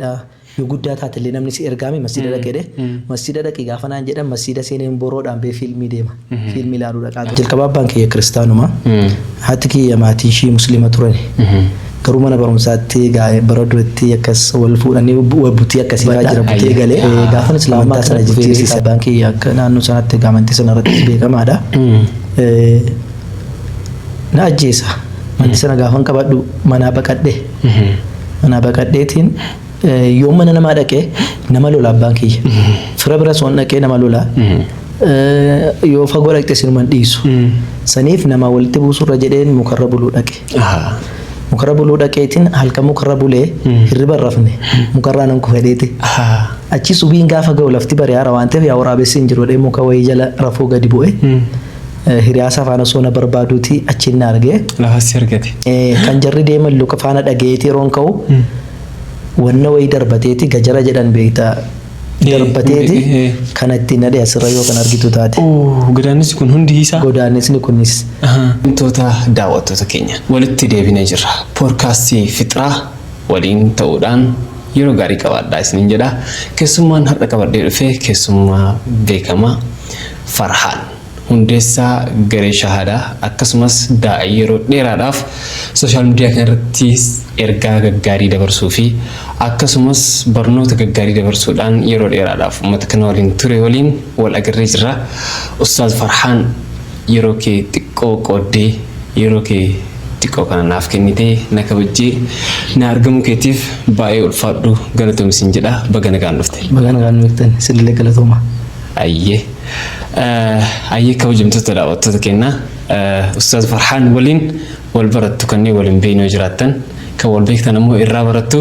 Dha. Yoo guddaa taatellee namni si ergaame masjiida dhaqi jedhe. Masjiida dhaqi gaafa naan jedhan masjiida seeneen boroodhaan bee fiilmii deema. Fiilmii ilaaluu dhaqaa ture. Jalqaba abbaan kiyya kiristaanuma. Haati kiyya maatiin ishii muslima turani. Garuu mana barumsaatti egaa bara duratti akkas wal fuudhanii wal butii akkasii faa jira butee galee. Gaafan islaamummaa sana jijjiirsise. Abbaan kiyya akka naannoo sanatti egaa amantii sana irrattis beekamaadha. Na ajjeesa. Amantii sana gaafan qabadhu manaa baqadhe. Manaa baqadheetiin yoo mana namaa dhaqee nama lola abbaan kiyya. Fira bira soon dhaqee nama lola. Yoo fagoo dhaqxe sinuman dhiisu. Saniif nama walitti buusurra jedheen mukarra buluu dhaqe. Mukarra buluu dhaqeetiin halkan mukarra bulee hirriba hin rafne mukarraa nan kufe dheete. Achi subiin gaafa ga'u lafti bari'aara waan ta'eef yaa waraabessi hin jiru jedhee muka wayii jala rafuu gadi bu'e. Hiriyaa faana osoo na barbaaduuti achiin na arge. Lafa si argate. Kan jarri deeman luka faana dhagayeeti yeroon ka'u wanna wayii darbateeti gajara jedhan beektaa darbateeti kana ittiin nadhe asirra yoo kan argitu taate. Godaannisni kun hundi isaa. Godaannisni kunis. Wantoota daawwattoota keenya walitti deebinee jirra. Poodkaastii Fixraa waliin ta'uudhaan yeroo gaarii qabaadhaa isiniin jedha. Keessummaan har'a qabadhee dhufe keessummaa beekamaa Farhaan. Hundeessaa garee Shahaadaa akkasumas daa'ii yeroo dheeraadhaaf social media kana irratti ergaa gaggaarii dabarsuu fi akkasumas barnoota gaggaarii dabarsuudhaan yeroo dheeraadhaaf uummata kana waliin ture waliin wal agarree jirra. Ustaaz Farhaan yeroo kee xiqqoo qooddee yeroo kee xiqqoo kana naaf kennitee na kabajjee na argamuu keetiif baay'ee ulfaadhu galatoomi sin jedha baga nagaan dhufte. Baga nagaan nu eegtan isinillee galatooma. Ayyee. Ayyee kabajamtoota daawwattoota keenya Ustaaz Farhaan waliin wal barattu kanneen wal hin beekne yoo jiraattan kan wal beektan ammoo irraa barattu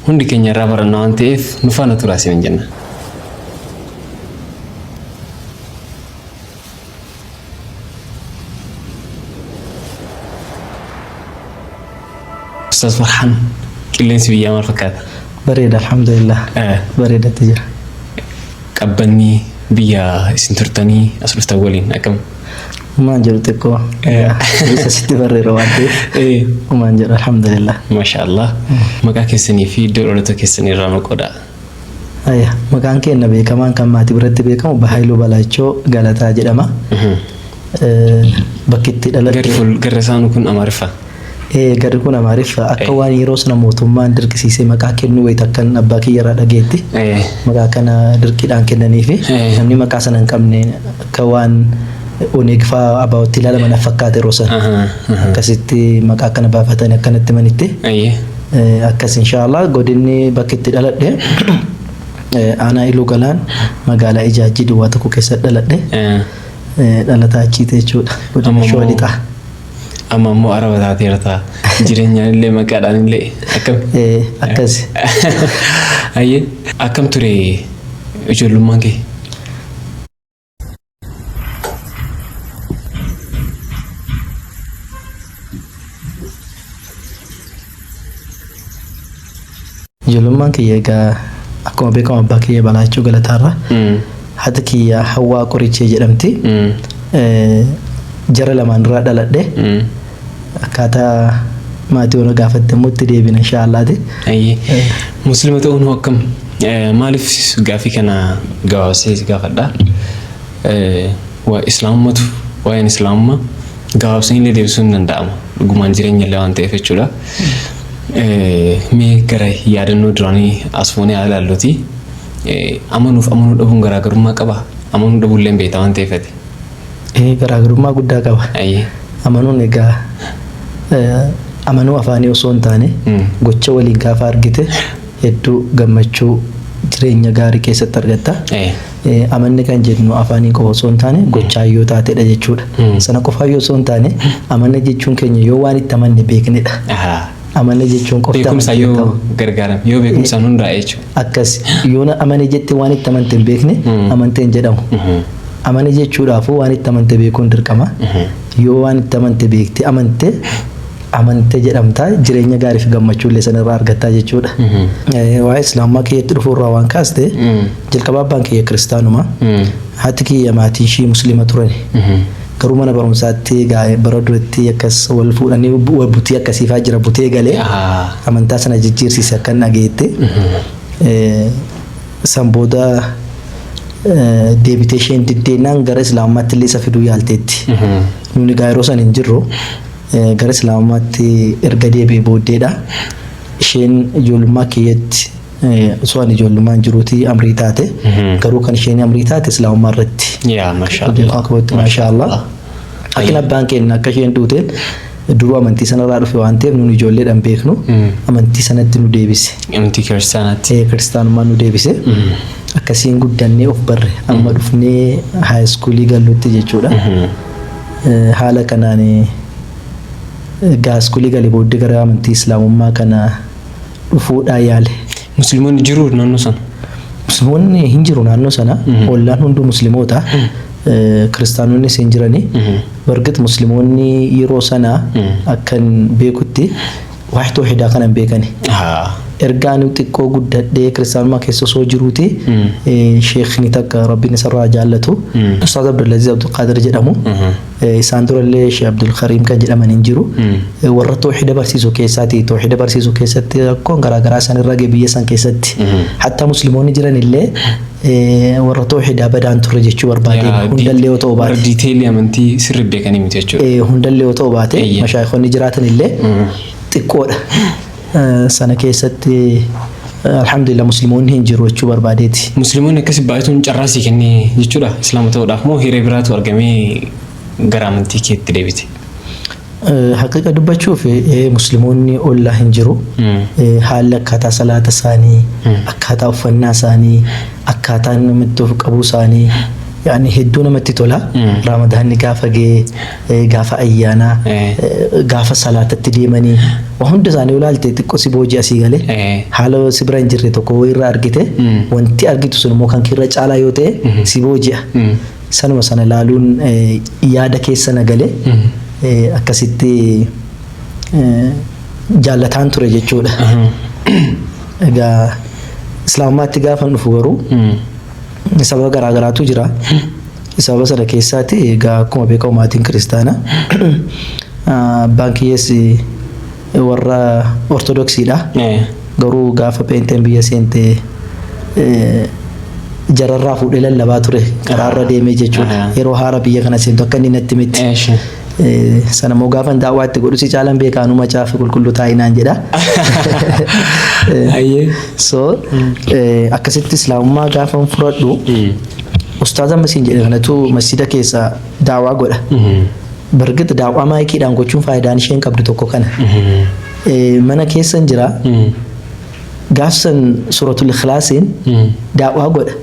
hundi keenya irraa baranna waan ta'eef nu faana turaa isiniin jenna. Ustaaz Farhaan qilleensi biyyaa maal fakkaata? Bareeda alhamdulillah. Bareedatti jira. Qabbanni biyya isin turtanii as dhuftan waliin akkam? Umaan jedhu xiqqoo isa sitti barreera waan ta'eef umaan jedhu alhamdulillah. Masha Allah. Maqaa keessanii fi iddoo dhaloota keessanii irraa nu qoodaa. Aya, maqaan keenya beekamaan kan maatii biratti beekamu Bahaayiluu Balaachoo Galataa jedhama. Bakki itti dhaladhe. Garri fuul garri isaanii kun Amaariffa. Ee garri kun Amaariffa akka waan yeroo sana mootummaan dirqisiisee maqaa kennuu wayita akkan abbaa kiyya irraa dhageetti maqaa kana dirqiidhaan kennaniifi namni maqaa sana hin qabne akka waan Oneeg fa'aa abaa'otti ilaalaman na fakkaata yeroo sana akkasitti maqaa kana baafatanii akkanatti manitti akkas inshaallah godinni bakki itti dhaladhe aanaa Iluu Galaan magaalaa Ijaajjii duwwaa tokko keessa dhaladhe dhalataa achiiti jechuudha godina Shawaa Lixaa. Amma immoo araba taateerta. Jireenyaan illee maqaadhaan illee akkam? Akkas. Ayyee akkam ture ijoollummaan kee? Ijoollummaan kiyya egaa akkuma beekamu abbaa kiyya Balaachuu Galataarra. Haati kiyya Hawwaa Qorichee jedhamti. Jara lamaan irraa dhaladhe. Akkaataa maatii waan gaafatte immoo itti deebina inshaallaati. Muslima ta'uun hoo akkam? Maaliif gaaffii kana gabaabsee si gaafadha? Islaamummatu waa'een islaamummaa gabaabsanii illee deebisuun hin danda'ama. Dhugumaan jireenya illee waan ta'eef jechuudha. Mee gara yaadannoo duraanii as fuunee haa ilaalluuti. Amanuuf amanuu dhabuun garaagarummaa qabaa? Amanuu dhabuu illee hin beekta waan ta'eef ati. Ee garaagarummaa guddaa qaba. Amanuun egaa amanuu afaanii osoo hin taane gocha waliin gaafa argite hedduu gammachuu jireenya gaarii keessatti argatta. Amanni kan jennu afaaniin qofa osoo hin taane gochaan yoo taatedha jechuudha. Sana qofaa yoo osoo hin taane amanna jechuun keenya yoo waan itti amanne beeknedha. Amanne jechuun qofti Beekumsa amantii hin yoo ta'u. gargaarame yoo beekumsaan hundaa'e jechuudha. Akkas yoo na amane jette waan itti amante hin beekne amantee hin jedhamu. Amane jechuudhaafuu waan itti amante beekuun dirqama. Yoo waan itti amante beekte amante amante jedhamta jireenya gaarii fi gammachuu illee sanarraa argattaa jechuudha. Waa'ee islaamummaa kiyyatti dhufuu irraa waan kaaste jalqaba abbaan kiyya kiristaanuma. Haati kiyya maatiin ishii muslima turani. Garuu mana barumsaatti egaa bara duratti akkas wal fuudhanii wal butii akkasiifaa jira butee galee amantaa sana jijjiirsiise akkan dhageette. San booda deebitee isheen diddeennaan gara islaamummaatti illee isa fiduu yaalteetti. Nuni egaa yeroo san hin jirru gara islaamummaatti erga deebi'e booddeedha. Isheen ijoollummaa kiyyatti osoo ani ijoollummaan jiruuti amrii taate. Garuu kan isheen amrii taate islaamummaa irratti. Yaa maashaallah. Maashaallah. Akkin abbaan keenya akka isheen duuteen duruu amantii sanarraa dhufe waan ta'eef nuni ijoolleedhaan beeknu amantii sanatti nu deebise. Amantii kiristaanaatti. Kiristaanummaa nu deebise. Akkasiin guddannee of barre amma dhufnee high schoolii gallutti jechuudha. Haala kanaan high schoolii galee booddee gara amantii islaamummaa kana dhufuudhaa yaale. Musliimonni jiru naannoo sana? Musliimonni hin jiru naannoo sana. Ollaan hunduu musliimoota. Kiristaanonnis hin jirani. Bargit musliimoonni yeroo sana akkan beekutti waa'ee toohidaa kana hin beekani. Erga ani xiqqoo guddadhee kiristaanummaa keessa osoo jiruuti sheekni takka rabbiin isarraa jaallatu Ustaaz Abdulaziz Abdulqaadir jedhamu. Isaan durallee Sheekh Abdulkariim kan jedhaman hin jiru. Warra toohida barsiisu keessaati. Toohida barsiisu keessatti rakkoon garaagaraa isaan irra ga'e biyya san keessatti. Hatta musliimoonni jiran illee warra toohidaa badaan turre jechuu barbaade hundallee yoo ta'u baate. Warra detailii amantii sirri beekanii miti jechuudha. Hundallee yoo ta'u baate mashaayikonni jiraatan illee xiqqoodha. Sana keessatti alhamdulillah musliimoonni hin jiru jechuu barbaadeeti. Musliimoonni akkasi baay'atuun carraa sii kennee jechuudha islaama ta'uudhaaf moo hiree biraatu argamee gara amantii keetti deebite? Haqiqa dubbachuuf musliimoonni ollaa hin jiru. Haalli akkaataa salaata isaanii, akkaataa uffannaa isaanii, akkaataa namatti of qabuu isaanii yaani hedduu namatti tola. Ramadaanni gaafa ga'e, gaafa ayyaanaa, gaafa salaatatti deemanii waa hunda isaanii ilaalte xiqqoo si booji asii galee haala si bira hin jirre tokko irraa argite wanti argitu sun immoo kan kirra caalaa yoo ta'e si booji'a. Sanuma sana ilaaluun yaada keessa na galee akkasitti jaallataan ture jechuudha. Egaa islaamummaatti gaafa dhufu garuu sababa garaa garaatu jira. Sababa sana keessaati egaa akkuma beekamu maatiin kiristaanaa. Abbaan kiyyees warra ortodoksiidha. Garuu gaafa peenteen biyya seente jararraa fuudhee lallabaa ture karaarra deemee jechuudha. Yeroo haara biyya kana seentu akka inni natti miti. Sana immoo gaafa daawwaa itti godhu si caalan beekaanuu macaafa qulqulluu taa'inaan jedha. So akkasitti islaamummaa gaafa fudhadhu ustaaza amma siin jedhe kanatu masjida keessa daawwaa godha. Bargit daawwaa maayikiidhaan gochuun faayidaan isheen qabdu tokko kana. Mana keessa hin jira. Gaafsan suratul ikhlaasiin daawwaa godha.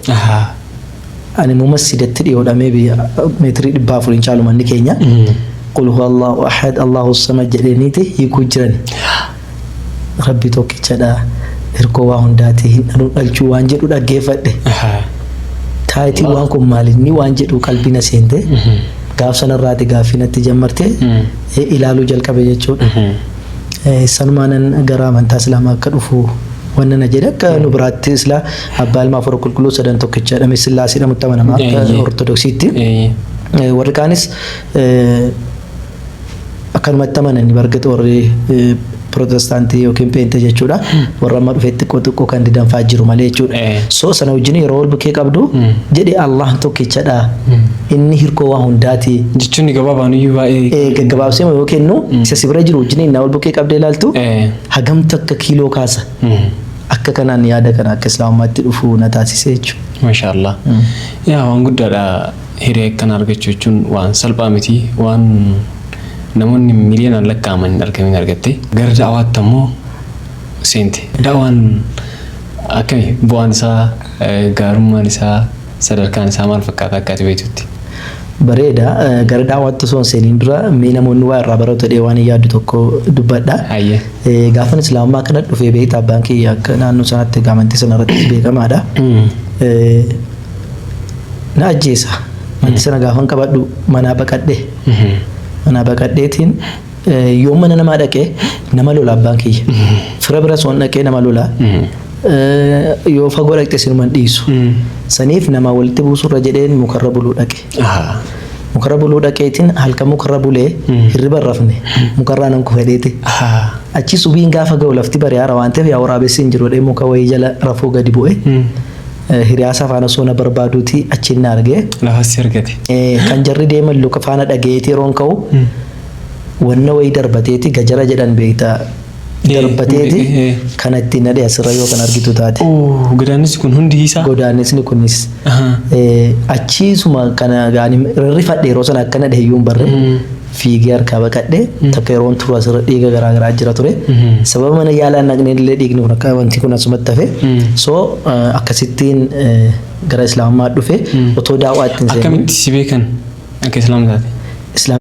Ani immoo masjidatti dhiyoodha maybe meetirii 400 caalu manni keenya. Qul huwa Allahu ahad Allahu samad jedheniiti hiikuu jiran. Rabbi tokkichadha. Hirkoo waa hundaati hin dhaluu dhalchuu waan jedhu dhaggeeffadhe. Taayitii waan kun maalinni waan jedhu qalbii na seente. Gaaf sanarraati gaaffii natti jammarte ilaaluu jalqabe jechuudha. Sanumaanan gara amantaa islaamaa akka dhufu wanna na jedhe akka nu biraatti islaa abbaa ilma afur qulqulluu sadan tokkicha jedhame sillaasii jedhamutti amanama akka ortodoksiitti. Warri kaanis akkanumatti amanani bargata warri pirootestaantii yookiin peentee jechuudha. Warra amma dhufee xiqqoo xiqqoo kan didan fa'aa jiru malee jechuudha. So sana wajjin yeroo wal bukkee qabdu jedhe Allahn tokkichadha. Inni hirkoo waa hundaati. Jechuun gabaabaan iyyuu baay'ee. Gaggabaabsee yoo kennu isa si bira jiru wajjin inni wal bukkee qabdee ilaaltu hagamtu akka kiiloo kaasa. Akka kanaan yaada kana akka islaamummaatti dhufu na taasise jechuudha. Maashaallah. Yaa waan guddaadha hiree akkana argachuu jechuun waan salphaa miti waan namoonni miliyoonaan lakkaa'aman hin argamin argatte. Gara da'awaatti ammoo seente. Da'awaan akkami bu'aan isaa gaarummaan isaa sadarkaan isaa maal fakkaata akka ati beektutti? Bareeda gara da'awaatti osoo hin seeniin dura mee namoonni waa irraa baratu jedhee waan yaaddu tokko dubbadha. Gaafan islaamummaa kana dhufee beekta abbaan kiyya akka naannoo sanatti amantii sana irratti beekamaadha. Na ajjeesa. Amantii sana gaafan qabadhu manaa baqadhe. Manaa baqadheetiin yoo mana namaa dhaqee nama lola abbaan kiyya. Fira bira osoo hin dhaqee nama lola. Yoo fagoo dhaqxe sinuman dhiisu. Saniif nama walitti buusurra jedheen mukarra buluu dhaqe. Mukarra buluu dhaqeetiin halkan mukarra bulee hirriba hin rafne mukarraa nan kufe dheete. Achi subiin gaafa ga'u lafti bari'aara waan ta'eef yaa waraabessi hin jiru jedhee muka wayii jala rafuu gadi bu'e. Hiriyaasaa faana osoo na barbaaduuti achiin na arge. Lafa si argate. Kan jarri deeman luka faana dhaga'eeti yeroon ka'u wanna wayii darbateeti gajara jedhan beektaa darbateeti kana ittiin na dhahe asirra yoo kan argitu taate. Oh, godaannisni kun hundi isaa? Godaannisni kunis. Achiisuma kana gaani rifadhe yeroo sana akkana dhahe iyyuu hin barre. Fiigee harkaa baqadhe takka yeroon turu asirra dhiiga garaa garaa jira ture. Sababa mana yaalaa hin dhaqneen illee dhiigni kun akka wanti kun asumatti hafe. So akkasittiin gara islaamummaa dhufe otoo daawwaa ittiin seenuu. Akkamitti si beekan akka islaama taate? Islaam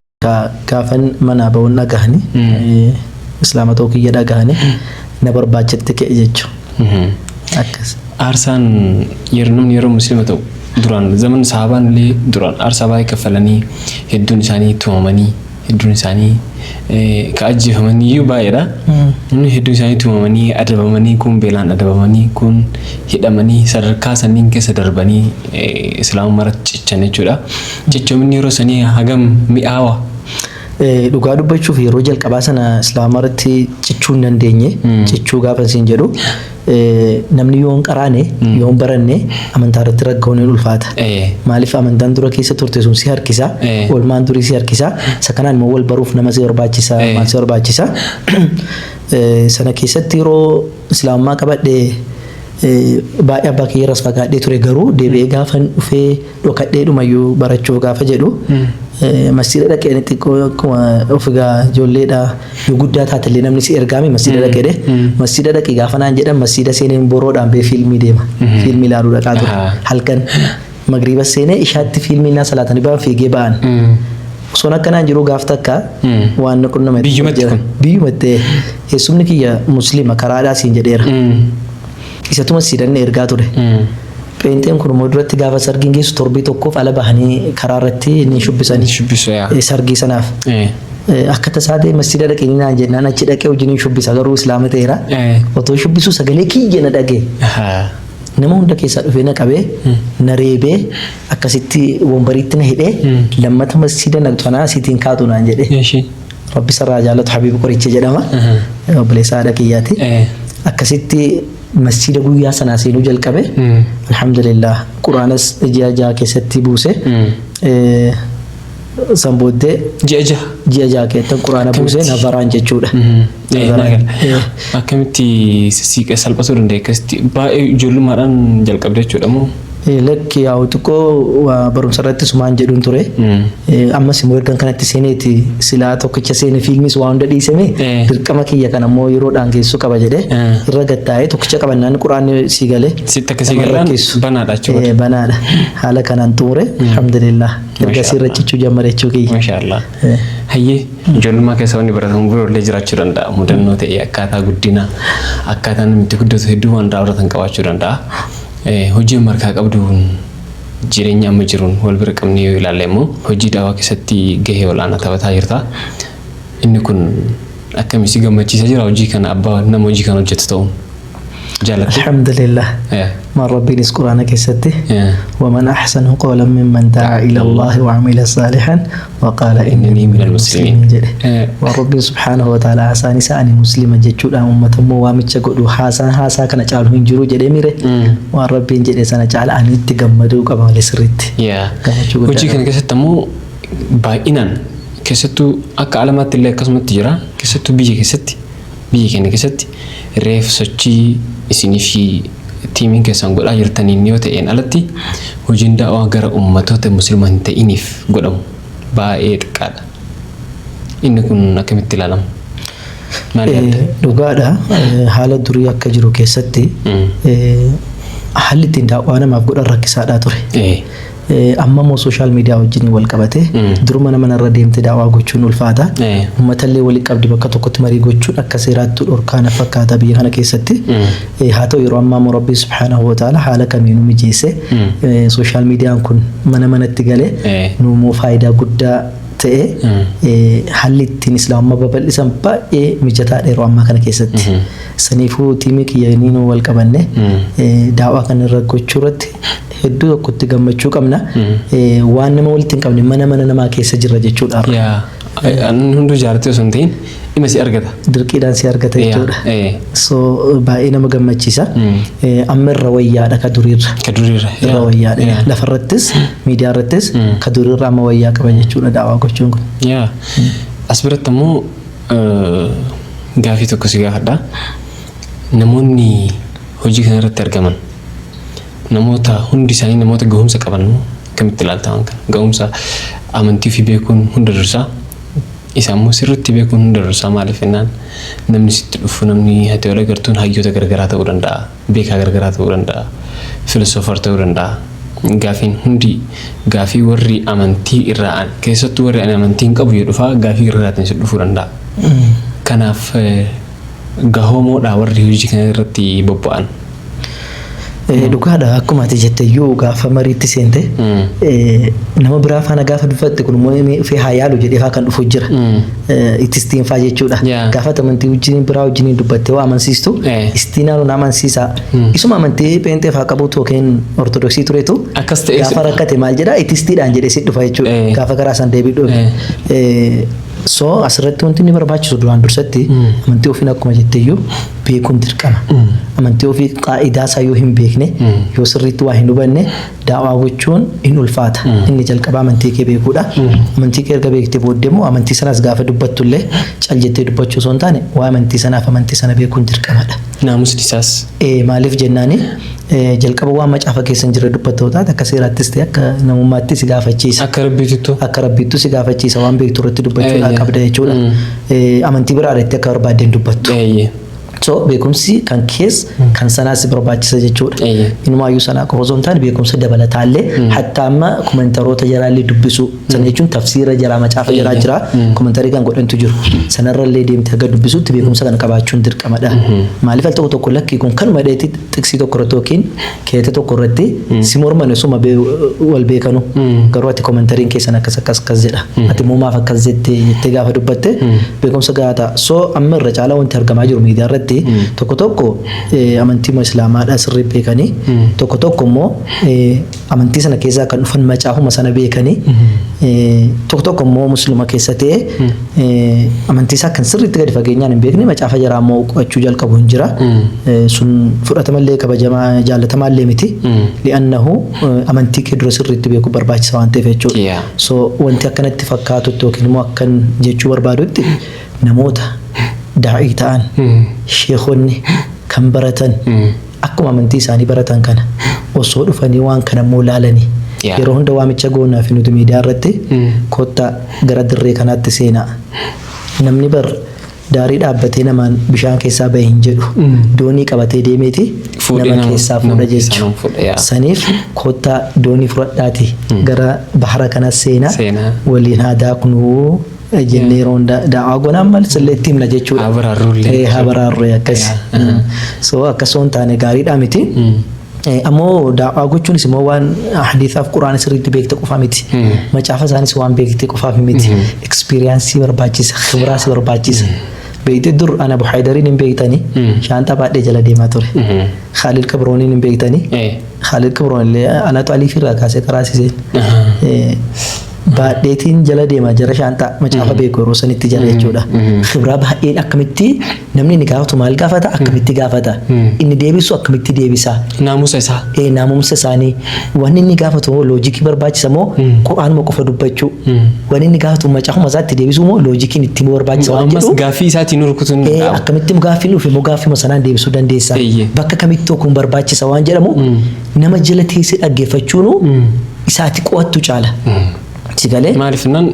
gaafan manaa ba'uun dhagahani islaama ta'uu kiyya dhagahani na barbaachetti ka'e jechuudha. Akkas. Aarsaan yeroo namni yeroo musliima ta'u duraan zaman sahaabaan illee duraan aarsaa baay'ee kaffalanii hedduun isaanii tumamanii hedduun isaanii ka ajjeefamanii iyyuu baay'eedha. Namni hedduun isaanii tumamanii adabamanii kun beelaan adabamanii kun hidhamanii sadarkaa sanniin keessa darbanii islaamummaa irratti cichan jechuudha. Cichoominni yeroo sanii hagam mi'aawa? Dhugaa dubbachuuf yeroo jalqabaa sana islaama irratti cichuu hin dandeenye. Cichuu gaafa siin jedhu namni yoo hin qaraane yoo hin baranne amantaa irratti ragga'uun ni ulfaata. Maaliif amantaan dura keessa turte sun si harkisa, oolmaan durii si harkisa. Isa kanaan immoo wal baruuf nama si barbaachisa, maal si barbaachisa. Sana keessatti yeroo islaamummaa qabadhe baay'ee abbaa kiyya irraas fagaadhee ture garuu deebi'ee gaafan dhufee dhokadhee dhumayyuu barachuuf gaafa jedhu masjiida dhaqee xiqqoo akkuma of egaa ijoolleedha yoo guddaa taatellee namni si ergaame masjiida dhaqee dhe masjiida dhaqee gaafa naan jedhan masjiida seeneen boroodhaan bee fiilmii deema fiilmii ilaaluu dhaqaa ture halkan magriiba seenee ishaatti fiilmii naa salaatanii ba'an fiigee ba'an. Osoon akkanaan jiruu gaaf takka waan na qunname Biyyumatti jira. kun? Biyyumatti eessumni kiyya muslima karaadhaa siin jedheera. Isatuma siidanne ergaa ture. Pheenxeen kun immoo duratti gaafa sargiin geessu torbii tokkoof ala bahanii karaa irratti ni shubbisanii. Shubbisu yaa. Sargii sanaaf. Akka tasaa ta'e masjida dhaqee ni naan jennaan achi dhaqee wajjin shubbisa garuu islaama ta'eera. Otoo shubbisu sagalee kiyya na dhagee. Nama hunda keessaa dhufee na qabee na reebee akkasitti wombariitti na hidhee lammata masjida naqxu anaa asiitiin kaatu naan jedhe. Rabbi sarraa jaalatu Habiib Qoricha jedhama. Obboleessa haadha kiyyaati. Akkasitti masjida guyyaa sanaa seenuu jalqabe. Alhamdulillah Quraanas ji'a 6 keessatti buuse. San booddee Ji'a 6. Ji'a 6 keessatti Quraana buuse navaraan jechuudha. Navaraan. Akkamitti sissiiqee salphatuu danda'e akkasitti baay'ee ijoollummaadhaan jalqabde jechuudha moo? Lakki yaa'u xiqqoo waa barumsa irratti sumaan jedhuun ture. Ammas immoo ergan kanatti seeneeti silaa tokkicha seene fiilmis waa hunda dhiiseme dirqama kiyya kana immoo yeroodhaan geessuu qaba jedhe irra gattaa'ee tokkicha qabannaan quraanni sii galee. Sitti akkasii nama galaan rakkisu. Banaadha jechuudha. Banaadha. Haala kanaan xumure alhamdulillah. Ergasii irra cichuu jammare jechuu kiyya. Masha Allah. Hayyee ijoollummaa keessa wanni baratamu biroo illee jiraachuu danda'a. Mudannoo ta'e akkaataa guddina akkaataa namni itti guddatu hedduu waan irraa baratan qabaachuu danda'a. Hojii amma harkaa qabduun jireenya amma jiruun wal bira qabnee yoo ilaalle immoo hojii daawaa keessatti gahee olaanaa taphataa jirta. Inni kun akkami si gammachiisa jira hojii kana abbaa nama hojii kana hojjetu ta'uun? Jaalatte? Alhamdulillah. Maal Rabbiinis Quraana keessatti waman ahsanu qawlan mimman da'a ila Allahi wa amila saalihan wa qaala innanii minal muslimiin jedhe. Waan Rabbiin subhaanahu wa ta'ala haasaan isaa ani muslima jechuudhaan uummata immoo waamicha godhu haasaan haasaa kana caalu hin jiru jedhee mire waan Rabbiin jedhe sana caala ani itti gammaduu qaba malee sirriitti. Gammachuu guddaa Hojii kana qaba. keessatti ammoo baay'inaan keessattuu akka alamaatti illee akkasumatti jira keessattuu biyya keessatti Biyya keenya keessatti reef sochii isinii fi tiimiin keessan godhaa jirtaniin yoo ta'een alatti hojiin da'waa gara ummatoota muslima hin ta'iniif godhamu baay'ee xiqqaadha. Inni kun akkamitti ilaalama? Maal yaadda? Dhugaadha. Haala durii akka jiru keessatti haalli ittiin daawwaa namaaf godhan rakkisaadhaa ture. Amma immoo social media wajjin wal qabate duruma nama narra deemte daawaa gochuun ulfaata. Uummatallee walitti qabdi bakka tokkotti marii gochuun akka seeraatti dhorkaa na fakkaata biyya kana keessatti. Haa ta'u yeroo ammaa immoo Rabbiin subhaanahu wa ta'ala haala kamiinuu mijeesse social mediaan kun mana manatti gale nu immoo faayidaa guddaa ta'e haalli ittiin islaamummaa babal'isan baay'ee mijataadha yeroo ammaa kana keessatti. Saniifuu tiimii kiyya niin wal qabanne daawaa kana irra gochuu irratti Hedduu tokkotti gammachuu qabna. Waan nama walitti hin qabne mana mana namaa keessa jirra jechuudha. Yaa. Inni hunduu jaartii osoo hin ta'in dhimma si argata. Dirqiidhaan si argata jechuudha. So baay'ee nama gammachiisa. Amma irra wayyaadha ka duriirra. Ka duriirra. Irra wayyaadha. Lafarrattis miidiyaa irrattis ka duriirra amma wayyaa qaba jechuudha daawaa gochuun kun. Yaa. As biratti ammoo gaafii tokko si gaafadha. Namoonni hojii kana irratti argaman namoota hundi isaanii namoota gahumsa qaban moo akkamitti ilaalta waan kana? Gahumsa amantii ofii beekuun hunda dursaa isa immoo sirriitti beekuun hunda dursaa maaliif jennaan namni sitti dhufu namni ati wal agartuun hayyoota garagaraa ta'uu danda'a, beekaa garagaraa ta'uu danda'a, philosopher ta'uu danda'a. Gaafiin hundi gaafii warri amantii irraa keessattuu warri ani amantii hin qabu jedhu fa'aa gaafii garaagaraatiin si dhufuu danda'a. Kanaaf gahoomoodha warri hojii kana irratti bobba'an. Dhugaadha, akkuma ati jette iyyuu gaafa mariitti seente nama biraa faana gaafa dubbatte kun immoo dhufee haa yaalu jedhee faa kan dhufu jira. Ittistiin faa jechuudha. Gaafa amantii wajjin biraa wajjin dubbattee waa amansiistu istiin haaluun amansiisa. Isuma amantii pheenxee faa qabutu yookiin ortodoksii turetu Akkas ta'ee gaafa rakkate maal jedhaa ittistiidhaan jedhee si dhufa jechuudha. Gaafa karaa san deebii dhufe. So asirratti wanti inni barbaachisu duraan dursatti amantii ofiin akkuma jetteyyuu beekuun dirqama. Amantii ofii qaa'idaa isaa yoo hin beekne, yoo sirriitti waa hin hubanne, daawaa gochuun hin ulfaata. Inni jalqaba amantii kee beekuudha. Amantii kee erga beektee booddee immoo amantii sanas gaafa dubbattullee cal jettee dubbachuu osoo hin taane waa amantii sanaaf amantii sana beekuun dirqamadha. Naamusni isaas. Maaliif jennaani, jalqaba waan macaafa keessa hin jirre dubbatta yoo taate akka seeraattis ta'e akka namummaatti si gaafachiisa. Akka rabbiituttu. Akka rabbiittu si gaafachiisa, waan beektu irratti dubbachuudhaa qabda jechuudha. Amantii biraadha itti akka barbaaddeen dubbattu. So beekumsi kan kees kan sanaas si barbaachisa jechuudha. Inumaayyuu sanaa qofa osoo hin taane beekumsa dabalataallee hatta amma komentaroota jalaallee dubbisuu. Sana jechuun tafsiira jalaa macaafa jalaa jira komentarii kan godhantu jiru. Sanarrallee deemte haga dubbisuutti beekumsa kana qabaachuun dirqamadha. Maaliif al tokko tokko lakkii kun kanuma dheetti xiqsii tokko irratti yookiin keete tokko irratti si morman osuma wal beekanu, garuu ati komentariin keessan akkas akkas akkas jedha, ati immoo maaf akkas jette jettee gaafa dubbatte beekumsa gahaa ta'a. So amma irra caalaa wanti argamaa jiru miidiyaa irratti tokko tokko amantii islaamaadha sirrii beekanii, tokko tokko immoo amantii sana keessaa kan dhufan macaafuma sana beekanii, tokko tokko immoo musliima keessa ta'e amantii isaa kan sirriitti gadi fageenyaan hin beekne macaafa jaraa immoo qo'achuu jalqabu hin jira. Sun fudhatamallee kabajamaa jaalatamaallee miti. Li'annahu amantii kee dura sirriitti beekuu barbaachisa waan ta'eef jechuudha. So wanti akkanatti fakkaatutti yookiin immoo akkan jechuu barbaadutti namoota daa'ii ta'an, sheekonni kan baratan akkuma amantii isaanii baratan kana osoo dhufanii waan kana immoo laalanii, yeroo hunda waamicha goonaa fi nuti miidiyaa irratti kottaa gara dirree kanaatti seenaa. Namni bar daarii dhaabbatee namaan bishaan keessaa bahe hin jedhu. Doonii qabatee deemeeti Fuudhee nama keessaa nama fuudha keessaa nama fuudha, jechuudha. yaa. Saniif kottaa doonii fudhadhaati gara bahara kanas seenaa Seenaa. waliin haa daaknuu jennee yeroo hunda daa'aa goonaan maal sillee itti himna jechuudha. Haa baraarrullee. Haa baraarree akkas. So akkasoo hin taane gaariidhaa miti. Ammoo daa'aa gochuunis immoo waan hadiisaaf quraana sirriitti beekte qofa miti. Macaafa isaanis waan beekte qofaaf miti. Experience barbaachisa, khibraas barbaachisa. Beekte dur ana Abu Haydariin hin beektanii shaanxaa baadhee jala deemaa ture. Khaalid Kabrooniin hin beektanii. Khaalid Kabroon illee anatu Aliif irraa kaasee qaraasiseen. Baadheetiin jala deema jara shaanxaa macaafa beeku yeroo sanitti jala jechuudha. Khibraa baay'een akkamitti namni inni gaafatu maal gaafata, akkamitti gaafata, inni deebisu akkamitti deebisa. Naamusa isaa. Naamusa isaanii, wanni inni gaafatu moo loojikii barbaachisa moo quraanuma qofa dubbachuu, wanni inni gaafatu macaafuma isaatti deebisuu moo loojikiin itti himuu barbaachisa waan Ammas jedhu. gaaffii isaatiin rukutuun ni danda'ama. Akkamitti gaaffiin dhufe immoo gaaffima sanaan deebisuu dandeessa. Bakka kamitti kun barbaachisa waan jedhamu nama jala teessee dhaggeeffachuunu isaati qo'attu caala. Si galee? Maaliif jennaan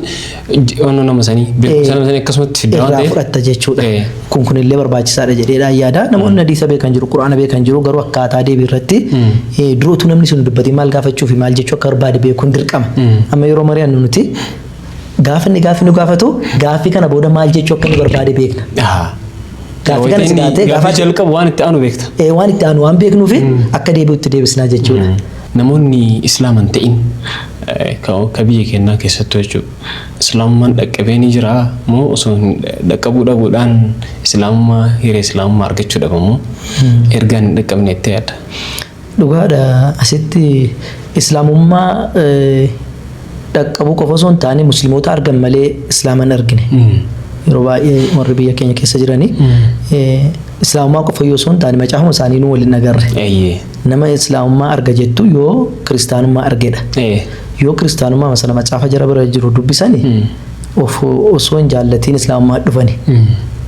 onnoo nama sanii beekumsa nama sanii akkasumatti fidda waan irraa ta'eef. Fudhatta jechuudha. Kun kunillee barbaachisaadha jedheedhaan yaada. Namoonni hadiisa beekan jiru, quraana beekan jiru, garuu akkaataa deebii irratti dura utuu namni sun dubbatee maal gaafachuu fi maal jechuu akka barbaade beekuun dirqama. Amma yeroo mari'annu nuti gaafa inni gaaffii nu gaafatu gaaffii kana booda maal jechuu akka inni barbaade beekna. Gaaffii kana si gaafate Gaaffii gaafa jalqabu waan itti aanu beekta. Waan itti aanu waan beeknuufi akka deebi'utti deebisnaa jechuudha. Namoonni Islaama hin ta'in ka biyya keenyaa keessattuu jechuudha. Islaamummaan dhaqqabee ni jira moo osoo hin dhaqqabuu dhabuudhaan Islaamummaa hiree Islaamummaa argachuu dhaba moo ergaan hin dhaqqabne jettee yaadda? Dhugaadha, asitti islaamummaa dhaqqabuu qofa osoo hin taane musliimoota argan malee islaama hin argine. Yeroo baay'ee warri biyya keenya keessa jiranii islaamummaa qofa yoo osoo hin taane macaafuma isaanii nu waliin agarre. Nama islaamummaa arga jettu yoo kiristaanummaa argedha. Yoo kiristaanummaa sana macaafa jara bira jiru dubbisani of osoo hin jaallatiin islaamummaa dhufani.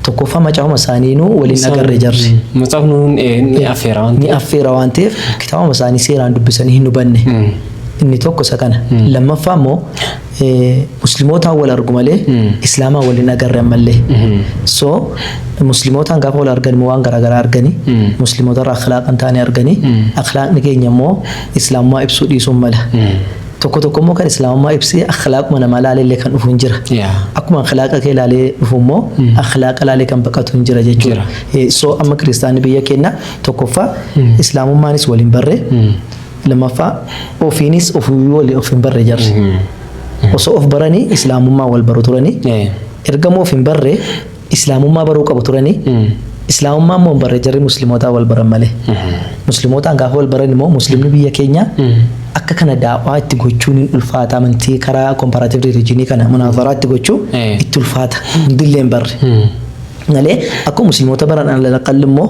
Tokkoffaa macaafuma isaanii nu waliin agarre jarri. Macaafni ni affeera waan Ni affeera waan ta'eef kitaabuma isaanii seeraan dubbisanii hin hubanne. Inni tokko isa kana. Lammaffaa immoo muslimootaan wal argu malee islaamaan wal hin agarre ammallee. So muslimootaan gaafa wal argan immoo waan garaagaraa arganii, musliimoota irraa akhlaaqa hin taane arganii, akhlaaqni keenya immoo islaamummaa ibsuu dhiisuun mala. Tokko tokko immoo kan islaamummaa ibsee akhlaaquma namaa laalee illee kan dhufu hin jira. Akkuma akhlaaqa kee laalee dhufu immoo akhlaaqa laalee kan baqatu hin jira jechuudha. So amma kiristaanni biyya keenya tokkoffaa islaamummaanis wal hin barre, lammaffaa ofiinis ofii wal of hin barre jarri. Osoo of baranii islaamummaa wal baru turanii, ergamoo of hin barre islaamummaa baruu qabu turanii, islaamummaa immoo hin barre jarri muslimootaa wal baran malee. Muslimootaan gaafa wal baran immoo muslimni biyya keenya akka kana daawaa itti gochuun hin ulfaata, amantii karaa comparative religion kana munaazaraa itti gochuu itti ulfaata, hundillee hin barre. Malee akkuma musliimoota baran alaqalli immoo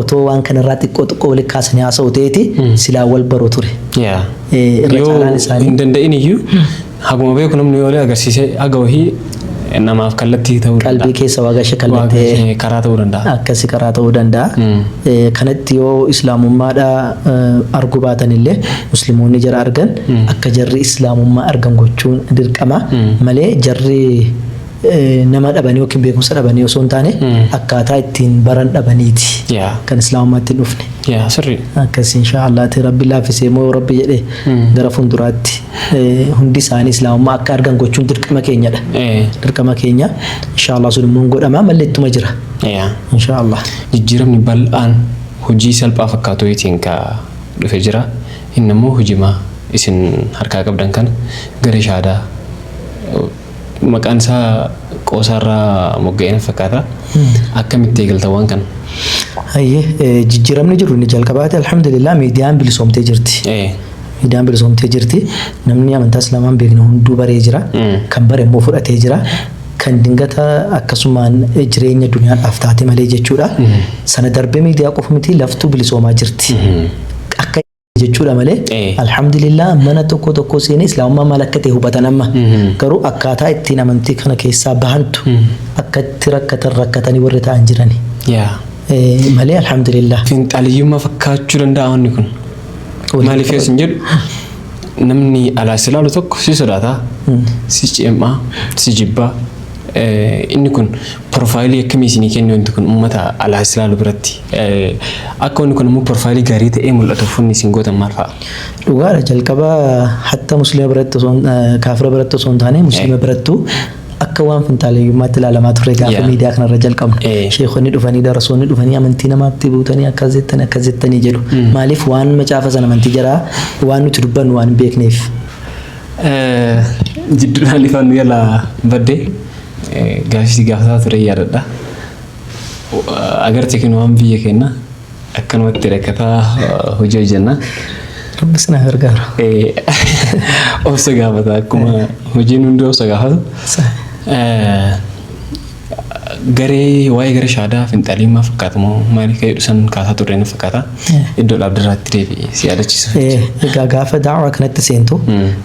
otoo waan kanarraa xiqqoo xiqqoo walitti kaasanii haasa'u ta'eeti silaa wal baru ture. Irra Yoo caalaan isaanii hin danda'in iyyuu haguma beeku namni yoo agarsiise haga wahii namaaf kallattii ta'uu danda'a. Qalbii keessa waa gashe kallattee Waa karaa ta'uu danda'a. Akkasi karaa ta'uu danda'a. Kanatti yoo islaamummaadha arguu baatan illee musliimoonni jara argan akka jarri islaamummaa argan gochuun dirqama malee, jarri nama dhabanii yookiin beekumsa dhabanii osoo hin taane akkaataa ittiin baran dhabaniiti kan islaamummaatti hin dhufne. Yaa, sirrii. Akkas insha Allah ta'e, Rabbi laaffisee immoo Rabbi jedhe gara fuulduraatti hundi isaanii islaamummaa akka argan gochuun dirqama keenyadha. Dirqama keenya insha Allah, sun immoo hin godhama mallee ittuma jira. Insha Allah. Jijjiiramni bal'aan hojii salphaa fakkaatu wayitiin ka dhufe jira. Inni immoo hojimaa isin harkaa qabdan kana gara shaadaa maqaan isaa qoosaarraa mogga'ee na fakkaata. Akkamitti eegaltan waan kana? Hayyee, jijjiiramni jiru inni jalqabaati, alhamdulillah, miidiyaan bilisoomtee jirti. Miidiyaan bilisoomtee jirti. Namni amantaa islaamaa hin beekne hunduu baree jira. Kan bare immoo fudhatee jira. Kan dingata akkasumaan jireenya duniyaadhaaf taate malee jechuudha. Sana darbee miidiyaa qofa miti, laftuu bilisoomaa jirti. Akka jechuudha malee alhamdulillah, mana tokko tokko seenee islaamummaa maal akka ta'e hubatan amma. Garuu akkaataa ittiin amantii kana keessaa bahantu akka itti rakkatan rakkatanii warri ta'an jirani. Malee alhamdulillah. Finxaaliyyummaa fakkaachuu danda'a wanni kun. Maaliif yoo isin jedhu, namni alaa si ilaalu tokko si sodaata, si ceemaa, si jibbaa. Inni kun profile akkamii isinii kennu wanti kun uummata alaa si ilaalu biratti? Akka wanni kun immoo profile gaarii ta'ee mul'atuuf wanni isin gootan maal fa'a? Dhugaadha, jalqaba hatta musliima biratti osoo kaafira biratti osoo hin taane musliima birattuu akka waan finxaaleeyyummaatti ilaalamaa ture gaafa miidiyaa kanarra jalqabnu. Sheekonni dhufanii, darasoonni dhufanii, amantii namaatti buutanii akkas jettanii akkas jettanii jedhu. Maaliif? Waan macaafa sana amantii jaraa waan nuti dubbannu waan hin beekneef. Jidduudhaan ifaan nu yala baddee gaafii gaafataa ture yaadadha. Agartee kun waan biyya keenya akkanumatti rakkataa hojii hojjenna. Rabbi sana gargaara. Obsa gaafata, akkuma hojiin hundi obsa gaafatu. Garee waa'ee gara shaadaa finxaliimmaa fakkaatu moo maali kan jedhu san kaasaa turre na fakkaata. Iddoo dhaabdirraatti deebi'ee si yaadachiisa. Egaa gaafa daawaa kanatti seentu,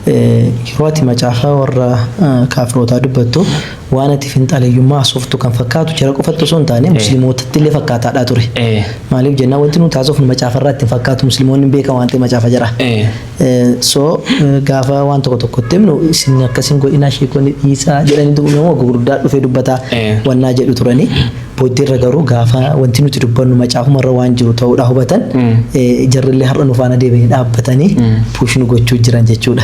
yeroo ati macaafa warra kaafirootaa dubbattu, waan ati finxaleeyyummaa haasoftu kan fakkaatu jara qofatti osoo hin taane musliimootatti illee fakkaataadhaa ture. Maaliif jennaan, wanti nuti haasofnu macaafa irraa ittiin fakkaatu, musliimoonni hin beekan waan ta'eef macaafa jara. So gaafa waan tokko tokkotti himnu, isin akkasin godhinaa, sheekonni dhiisaa jedhanii, nama gurguddaa dhufee dubbataa wannaa jedhu turanii. Booddeerra garuu gaafa wanti nuti dubbannu macaafumarra waan jiru ta'uudha hubatan, jarrillee har'a nu faana deebi'anii dhaabbatanii push nu gochuu jiran jechuudha.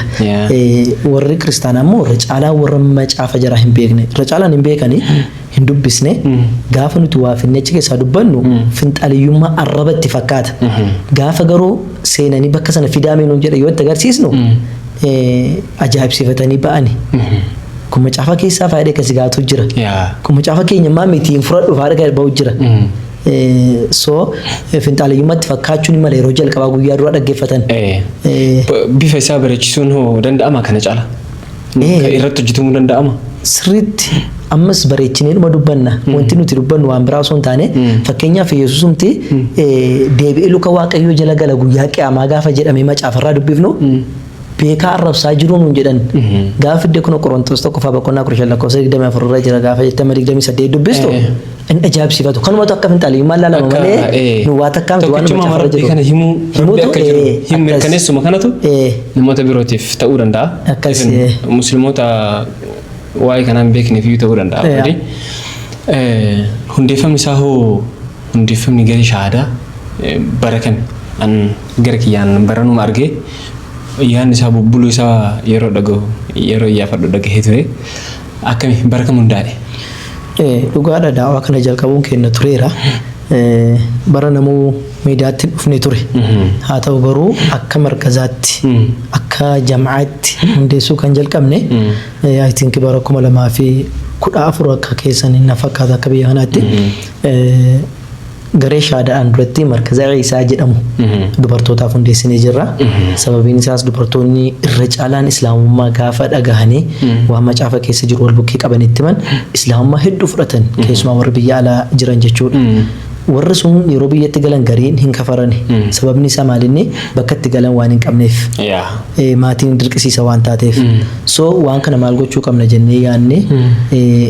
Warri kiristaanaa immoo irra caalaa warra macaafa jaraa hin beekne, irra caalaan hin beekanii, hin dubbisne. Gaafa nuti waa finnee achi keessaa dubbannu finxaliyyummaa arraba itti fakkaata. Gaafa garuu seenanii bakka sana fidaa nuun jedhe yoo itti agarsiisnu, ajaa'ibsiifatanii ba'ani. Kun macaafa keessaa faayidaa akkasii gaatu jira. Kun macaafa keenya maa miti hin fudhadhu faayidaa ba'u jira. So finxaaleyyummaatti fakkaachuun ni mala yeroo jalqabaa guyyaa dura dhaggeeffatan. Bifa isaa bareechisuun hoo danda'ama kana caala? Kan irratti hojjetamuu danda'ama? Sirriitti ammas bareechinee dhuma dubbanna. Wanti nuti dubbannu waan biraa osoo hin taane, fakkeenyaaf Yesuusumti deebi'ee luka Waaqayyoo jala gala guyyaa qiyaamaa gaafa jedhamee macaafarraa dubbifnu, beekaa arrabsaa jiruu nuun jedhan. Gaafa fidde kun Qorontos 1ffaa boqonnaa 15 lakkoofsa 24 irra jira gaafa jettama 28 dubbistu inni ajaa'ibsiifatu. Kanumatu akka finxaaleyyummaan laalama malee nu waa takkaa miti waan Tokkichuma macaafarra Rabbii jiru. kana himuu, Rabbi Himuutu, akka jiru hin mirkaneessuma kanatu namoota birootiif ta'uu danda'a. Akkas, Even Musliimoota waa'ee kanaa hin beekneef iyyuu ta'uu danda'a. Already. Hundeeffamni isaa hoo, hundeeffamni garee shahaadaa bara kami? An gara kiyyaan baranuma argee, yaadni isaa bubbuluu isaa yeroo dhagahu, yeroo iyyaafadhu dhagahee ture. Akkami, bara kam hundaa'e? Dhugaadha, daawaa kana jalqabuun keenya tureera. Bara namuu miidiyaatti hin dhufne ture. Haa ta'u garuu akka markazaatti, akka jam'aatti hundeessuu kan jalqabne I think bara 2014 akka keessan na fakkaata akka biyya kanaatti. Garee shaadaadhaan duratti markaza Ciisaa jedhamu dubartootaaf hundeessinee jirra. Sababiin isaas dubartoonni irra caalaan islaamummaa gaafa dhagahanii waan macaafa keessa jiru wal bukkee qabanitti himan, islaamummaa hedduu fudhatan, keessumaa warri biyya alaa jiran jechuudha. Warri sun yeroo biyyatti galan gariin hin kafarani. Sababni isaa maalinni bakka itti galan waan hin qabneef. Maatiin dirqisiisa waan taateef. So waan kana maal gochuu qabna jennee yaadne,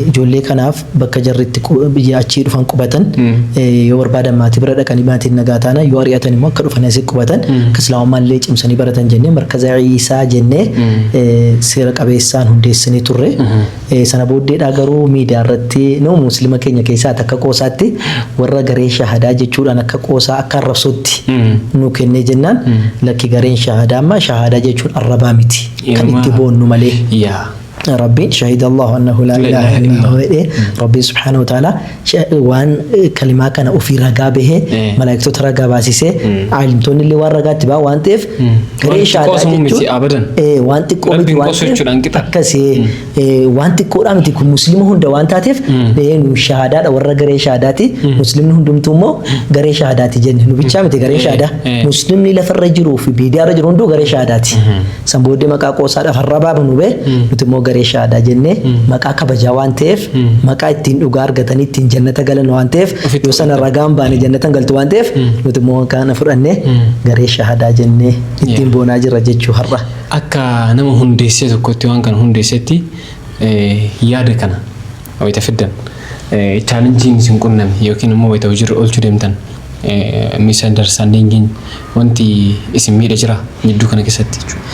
ijoollee kanaaf bakka jarri itti biyya achii dhufan qubatan, yoo barbaadan maatii bira dhaqanii maatiin nagaa taana, yoo ari'atan immoo akka dhufanii asii qubatan, akka islaamummaa illee cimsanii baratan jennee markaza Ciisaa jennee seera qabeessaan hundeessinee turre. Sana booddeedhaa garuu miidiyaa irratti nama musliima keenya keessaa takka qoosaatti warra garee shahadaa jechuudhaan akka qoosaa, akka arrabsootti nu kennee jennaan, lakki, gareen shahadaa amma shahadaa jechuun arrabaa miti, kan itti boonnu malee. Rabbiin شهد الله أنه لا إله إلا هو jedhee, Rabbiin سبحانه وتعالى waan kalimaa kana ofii ragaa bahee, malaayiktota ragaa baasisee, aalimtoonni illee waan ragaatti ba'a waan ta'eef, garee Waan xiqqoo shahadaa osoo miti jechuun abadan. Waan xiqqoo miti Rabbiin waan qosoo ta'eef jechuudhaan qixa. Akkasii waan xiqqoodhaa miti kun, musliima hunda waan taateef, nu shahadaadha, warra garee shahadaati, muslimni hundumtuu immoo garee shahadaati jenne. Nu bichaa miti garee shahadaa, muslimni lafarra jiruu fi miidiyaarra jiru hunduu garee shahadaati. San booddee maqaa qoosaadhaaf arrabaa nu bee, nuti immoo garee shahadaa jennee, maqaa kabajaa waan ta'eef, maqaa ittiin dhugaa argatanii ittiin jannata galan waan ta'eef, Ofitti yoo sana ragaan baane jannatan galtu waan ta'eef, nuti immoo kana fudhannee garee shahadaa jennee ittiin boonaa jirra jechuu har'a. Akka nama hundeessee tokkotti, waan kana hundeessetti, yaada kana wayita fiddan challengeiin isin qunname yookiin immoo wayita hojiirra oolchuu deemtan misunderstandingiin wanti isin miidha jira jidduu kana keessatti jechuudha?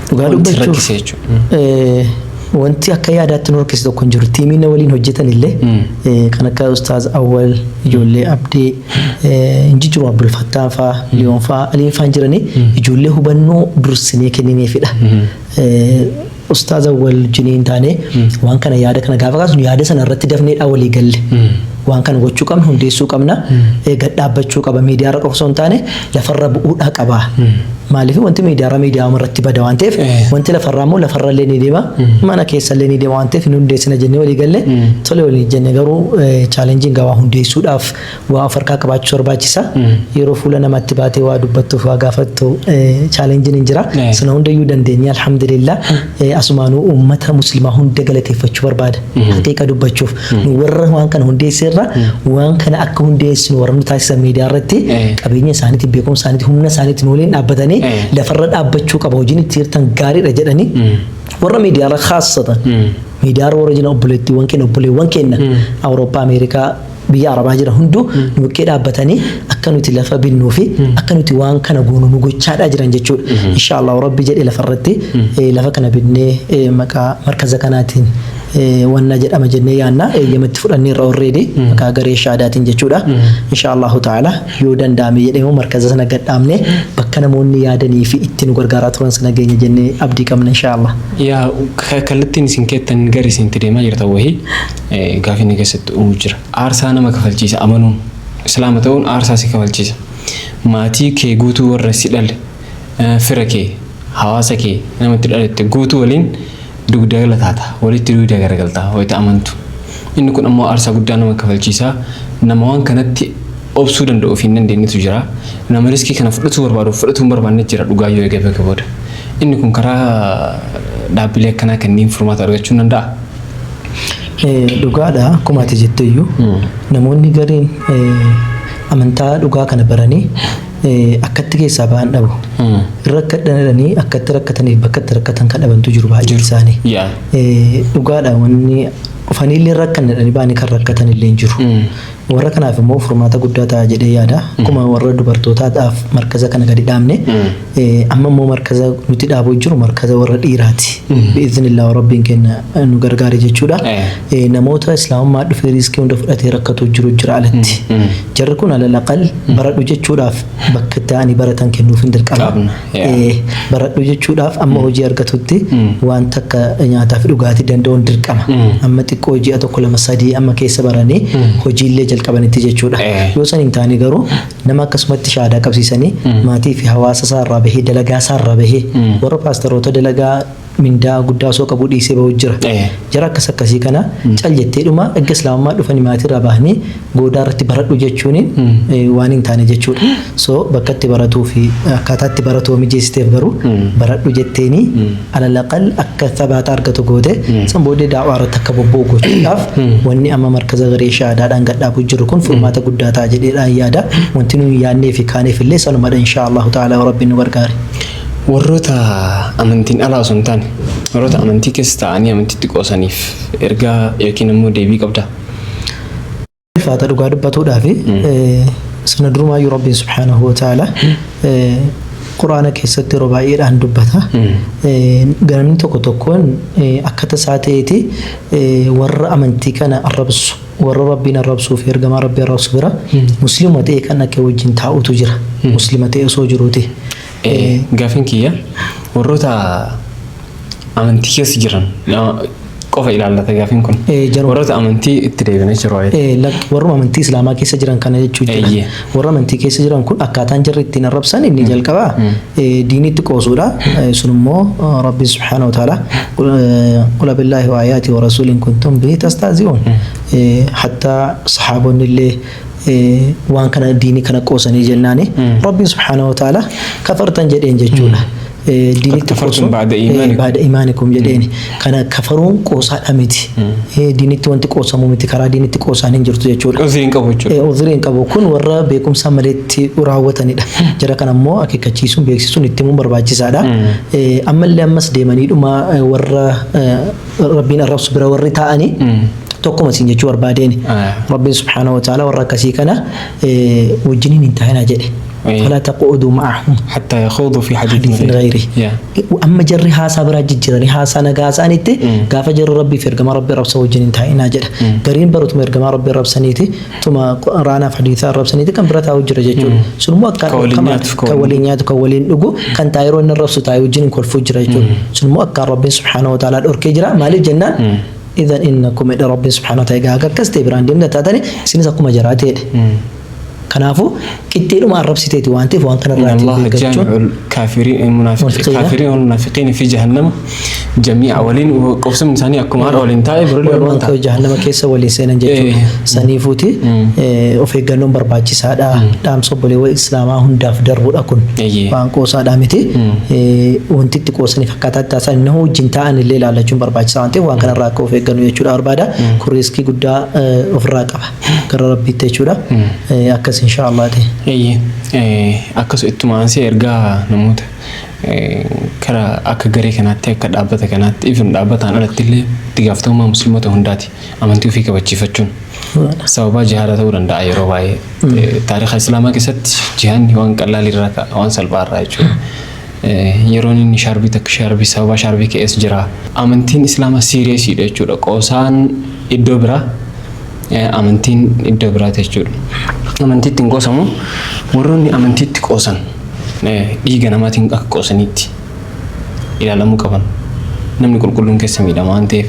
Dhugaa Wanti dubbachuuf rakkise jechuudha. Wanti akka yaadaatti nu rakkise tokko hin jiru. Teamiin na waliin hojjetan illee kan akka Ustaaz Awwal, ijoollee Abdii, hin jiru, Abdul Fattaa fa'aa, Liyoon fa'aa, Aliin fa'aa jiranii, ijoollee hubannoo dursinee kennineefidha. Ustaaz Awwal wajjiniin taane waan kana, yaada kana gaafa kaasnu, yaada sana irratti dafneedhaa walii galle. Waan kana gochuu qabna, hundeessuu qabna, gad dhaabbachuu qaba, miidiyaarra qofa osoo hin taane lafarra bu'uudhaa qaba. Maaliif, wanti miidiyaarra miidiyaa irratti bada waan ta'eef, wanti lafarraa immoo lafarra illee ni deema, mana keessa illee ni deema waan ta'eef, nu hundeessina jennee walii galle, tole walii jenne. Garuu challengeiin gabaa hundeessuudhaaf waa of harkaa qabaachuu barbaachisa. Yeroo fuula namatti baatee waa dubbattuuf waa gaafattu challengeiin hin jira. Sana hundayyuu dandeenye, alhamdulillah. Asumaanuu uummata muslimaa hunda galateeffachuu barbaada. Haqiiqa dubbachuuf nu warra waan kana hundeesseerra, waan kana akka hundeessinu warra nu taasisan, miidiyaa irratti qabeenya isaaniitiin, beekumsa isaaniitiin, humna isaaniitiin waliin dhaabbatanii lafarra dhaabbachuu qaba, hojiin itti jirtan gaariidha jedhanii, warra miidiyaarra kaassatan, miidiyaarra warra jiran, obboleettiiwwan keenya, obboleewwan keenya Awurooppaa, Ameerikaa, biyya Arabaa jiran hunduu nu bukkee dhaabbatanii akka nuti lafa binnuu fi akka nuti waan kana goonu nu gochaadhaa jiran jechuudha. Inshaallah Rabbi jedhe lafarratti lafa kana binnee maqaa markaza kanaatiin wanna jedhama jennee yaanna, eeyyamatti fudhanneerra already maqaa garee shaadaatiin jechuudha. Inshaallahu ta'ala yoo danda'ame jedhee immoo markaza sana gad dhaabnee bakka namoonni yaadanii fi itti nu gargaaraa turan sana geenya jennee abdii qabna, inshaallah. Yaa kallattiin isin keettan gara isin itti deemaa jirtan wahii gaafii inni keessatti uumu jira. Aarsaa nama kafalchiisa amanuun. Islaama ta'uun aarsaa si kafalchiisa. Maatii kee guutuu, warra si dhale, fira kee, hawaasa kee namatti dhalatte guutuu waliin dugda gala taata. Walitti dugda garagalta wayita amantu. Inni kun ammoo aarsaa guddaa nama kafalchiisa. Nama waan kanatti Obsuu danda'uu fi hin dandeenyetu jira. Nama riskii kana fudhatuu barbaadu fudhatuu hin barbaanne jira dhugaa yoo eega beeka booda. Inni kun karaa dhaabbilee akkanaa kanneen furmaata argachuu hin danda'a. Dhugaadha, akkuma ati jette iyyuu namoonni gariin amantaa dhugaa kana baranii akkatti keessaa ba'an dhabu. Rakkadhanii akkatti rakkataniif bakka itti rakkatan kan dhabantu jiru baay'een isaanii. Dhugaadha, wanni dhufaniillee rakkan jedhanii ba'anii kan rakkatan illee hin jiru. Warra kanaaf immoo furmaata guddaa ta'a jedhee yaada. Akkuma warra dubartootaadhaaf markaza kana gadi dhaabne, amma immoo markaza nuti dhaabuu jiru markaza warra dhiiraati. Bi'iznillah, Rabbiin keenya nu gargaare jechuudha. Namoota islaamummaa dhufee riiskii hunda fudhatee rakkatu jiru jira alatti. Jarri kun alal aqal baradhu jechuudhaaf bakka itti ta'anii baratan kennuuf hin dirqama. Qabna, yaa. Baradhu jechuudhaaf amma hojii argatutti waan takka nyaataa fi dhugaatii danda'uun dirqama. Amma xiqqoo ji'a 1, 2, 3 amma keessa baranii hojiillee jalqabanitti jechuudha. Yoo san hin taane garuu nama akkasumatti shaadaa qabsiisanii maatii fi hawaasa isaa irraa bahee, dalagaa isaa irraa bahee, warra paastaroota dalagaa mindaa guddaa osoo qabuu dhiisee bahu jira. Jara akkas akkasii kana cal jetteedhuma erga islaamummaa dhufanii maatii irraa bahanii goodaa irratti baradhu jechuun waan hin taane jechuudha. So bakka itti baratuu fi akkaataa itti baratu mijeessiteef garuu baradhu jetteeni alal aqal akka sabaata argatu goote, san booddee daawaa irratti akka bobba'u gochuudhaaf wanni amma markaza garee shahaadaadhaan gadhaabuu jiru kun furmaata guddaa ta'a jedheedhaan yaada. Wanti nuyi yaadnee fi kaaneef illee sanumadha, insha Allahu ta'ala, Rabbiin nu gargaare. Warroota amantiin alaa osoo hin taane, warroota amantii keessa taa'anii amantiitti qoosaniif ergaa yookiin immoo deebii qabdaa? Ulfaata dhugaa dubbatuudhaa fi sana durumaayyuu Rabbiin subhaanahu wa ta'ala Quraana keessatti yeroo baay'eedhaan dubbata. Namni tokko tokkoon akka tasaa ta'eeti warra amantii kana arrabsu, warra Rabbiin arrabsuu fi ergamaa Rabbii arrabsu bira musliima ta'e kan akka wajjin taa'utu jira. Muslima ta'e osoo jiruuti. Gaafiin kiyya warroota amantii keessa jiran qofa ilaallata gaafiin kun. Warroota amantii itti deebinee jiru waa'ee. Warruma amantii islaamaa keessa jiran kana jechuu jira. Warra amantii keessa jiran kun akkaataan jarri ittiin arrabsan inni jalqabaa diinitti qoosuudha. Sun immoo Rabbi subhaanahu wa ta'ala qul billaahi wa ayaati wa rasuulin kuntum bihi tastahzi'uun. Hattaa sahaabonni illee waan kana diinii kana qoosanii jennaani Rabbiin subhaanahu wa ta'ala kafartan jedheen jechuudha. Diinitti kafartum qoosuun ba'da iimaanikum. Ba'da iimaanikum jedheeni. Kana kafaruun qoosaadha miti. Diinitti wanti qoosamu miti, karaa diinitti qoosaan hin jirtu jechuudha. Uzrii hin qabu jechuudha. Uzrii hin qabu, kun warra beekumsa maleetti raawwatanidha. Jara kana immoo akeekkachiisuun, beeksisuun, itti himuun barbaachisaadha. Ammallee ammas deemaniidhuma warra Rabbiin arrabsu bira warri taa'anii tokkuma siin jechuu barbaadeeni. Rabbiin subhaanahu wa ta'ala warra akkasii kana wajjiniin hin taa'inaa jedhe. Falaa taqu'uduu ma'ahum. Hattaa yakhuudu fi hadiithin hadiithin ghayri. Ghayri. Amma jarri haasaa biraa jijjiiranii haasaa nagaa isaaniitti gaafa jarri Rabbii fi ergamaa Rabbii arrabsan wajjin hin taa'inaa jedha. Gariin barutuma ergamaa Rabbii arrabsaniiti, tuma Quraanaaf hadiisaa arrabsaniiti kan bira taa'u jira jechuudha. Sun immoo akkaan Kan waliin dhorkamaadha. nyaatu, kan Kan waliin nyaatu, kan waliin dhugu, kan taa'ee yeroo inni arrabsu taa'ee wajjin hin kolfuu jira jechuudha. Sun immoo akkaan Rabbiin subhaanahu wa ta'aalaa dhorkee jira. Maaliif jennaan idan innakum jedhe Rabbiin subhaanahu wa ta'ala, egaa akkas ta'e biraan deemna taatani isinis akkuma jaraa ta'edha. Kanaafuu qixxeedhuma arrabsiteeti waan ta'eef waan kanarraa إن الله eeggachuun جامع الكافرين المنافقين منافقين. الكافرين والمنافقين في جهنم جميعا waliin qobsumni isaanii akkuma har'a waliin taa'e biroo walumaan waliin ka'u jahannama keessa waliin seenan jechuudha. Saniifuuti of eeggannoon barbaachisaadha. Dhaamsa obboleewwan islaamaa hundaaf darbudha kun. Waan qoosaadha miti. Wanti itti qoosaniif akkaataa itti haasa'an nama wajjin taa'an illee ilaallachuun barbaachisaa waan ta'eef waan kanarraa akka of eeggannu jechuudha barbaada. Kun riiskii guddaa ofirraa qaba gara Rabbiitti jechuudha. Akkas insha Allah ta'e. Akkasu ittuma aansee ergaa namoota karaa akka garee kanaatti, akka dhaabbata kanaatti, even dhaabbataan alatti illee itti gaafatamummaa musliimota hundaati amantii ofii kabachiifachuun sababaa jihaada ta'uu danda'a yeroo baay'ee. Taarika islaamaa keessatti jihaanni waan qallaalii irraa ka'a, waan salphaa irraa jechuudha. Yeroon inni shaarbii takka shaarbii sababaa shaarbii ka'es jira. Amantiin islaamaa seriousiidha jechuudha. Qoosaan iddoo biraa, amantiin iddoo biraati jechuudha. Amantiitti hin qoosamu. Warroonni amantiitti qoosan dhiiga namaatiin akka qoosaniitti ilaalamuu qaban. Namni qulqulluun keessa miidhama waan ta'eef.